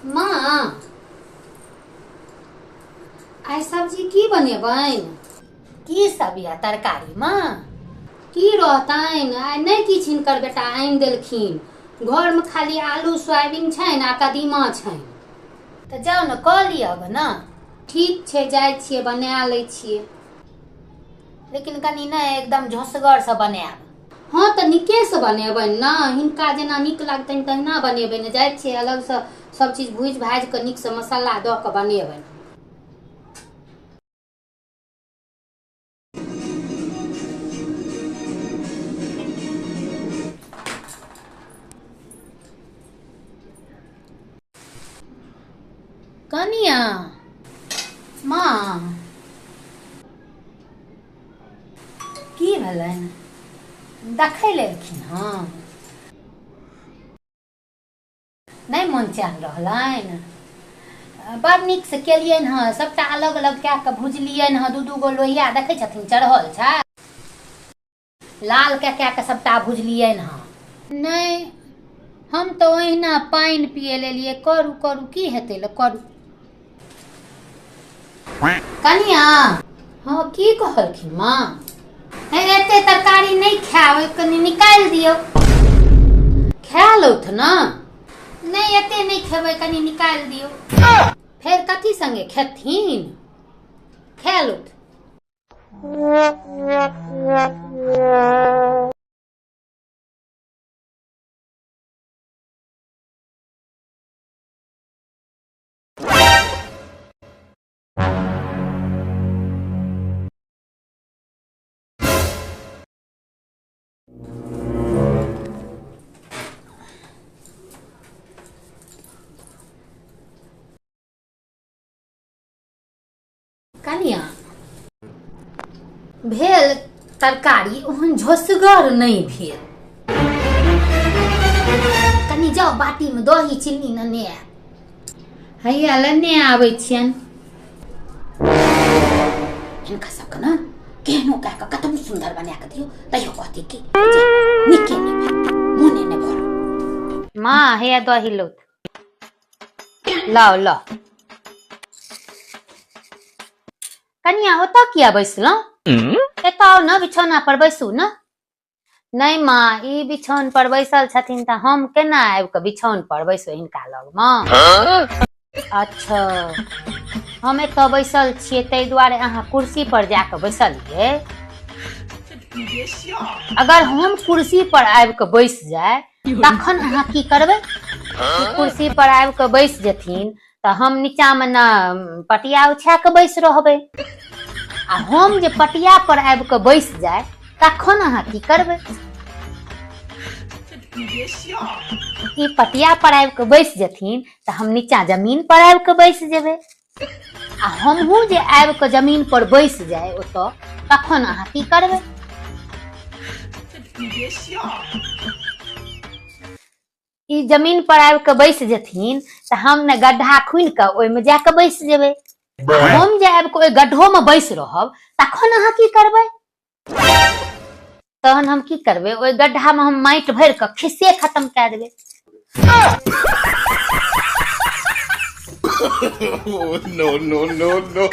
माँ आइ सब्जी की बनेबनि? की सब यऽ तरकारी माँ? की रहतनि आइ, नहि किछु हिनकर बेटा आनि देलखिन। घरमे खाली आलू सोयाबीन छनि आ कदीमा छनि। तऽ जाउ ने कऽ लिअ गऽ ने। ठीक छै, जाइ छियै, बना लै छियै, लेकिन कनि नहि एकदम झोसगरसँ बनायब। हँ तऽ नीकेसँ बनेबनि ने, हिनका जेना नीक लगतनि तहिना बनेबै ने। जाइ छियै अलगसँ सब चीज भूजि भाजि कऽ नीकसँ मसाला दऽ कऽ बनेबनि। कनिया माँ की भेलनि? देखै लेलखिन हँ, नहि मोन चैन रहलनि। बड़ नीकसँ केलियनि हँ, सभटा अलग अलग कए कऽ भुजलियनि हँ। दू दू गो लोहिया देखै छथिन चढ़ल छै, लाल कए कए कऽ सभटा भुजलियनि हँ। नहि, हम तऽ ओहिना पानि पियै लेलियै। करू करू, की हेतै ल करू। कनिया हँ, की कहलखिन माँ? हे, एते तरकारी नहि खायब, कनि निकालि दियौ। खा लौथ ने। नहि, एते नहि खेबै, कनि निकालि दियौ। फेर कथी संगे खेथिन? खा लौथ। कनिया भेल तरकारी ओहन झोसगर नहि भेल। कनि जाउ, बाटीमे दही चीनी नेने आयब। हैया लेने आबै छियनि। हिनका सबके ने केहनो कए कऽ कतबो सुन्दर बना कऽ दियौ, तैयो कहती कि जे नीके नहि भेल, मोने नहि भरल। माँ, हैया दही लौत, लाओ लाओ। कनिया, ओतऽ किया बैसलहुँ? एतऽ आउ ने, बिछौना पर बैसू ने। नहि माँ, ई बिछौन पर बैसल छथिन तऽ हम केना आबि कऽ बिछौन पर बैसू हिनका लगमे? अच्छा, हम एतऽ बैसल छियै ताहि दुआरे अहाँ कुर्सी पर जा कऽ बैसलियै। अगर हम कुर्सी पर आबि कऽ बैस जाय तखन अहाँ की करबै? कुर्सी पर आबि कऽ बैस जेथिन तऽ हम नीचाँमे ने पटिया उछा कऽ बैस रहबै, आ हम जे पटिया पर आबि कऽ बैस जाय तखन अहाँ की करबै? ई पटिया पर आबि कऽ बैस जेथिन तऽ हम नीचाँ जमीन पर आबि कऽ बैस जेबै, आ हमहूँ जे आबि कऽ जमीन पर बैस जाय ओतऽ तखन अहाँ की करबै? ई जमीन पर आबि कऽ बैस जेथिन तऽ हम ने गड्ढा खुनि कऽ ओहिमे जा कऽ बैस जेबै। हम जे आबि कऽ ओहि गड्ढोमे बैस रहब तखन अहाँ की करबै? तहन हम की करबै? ओहि गड्ढामे हम माटि भरि कऽ खिस्से खत्म कए देबै। No, no, no, no.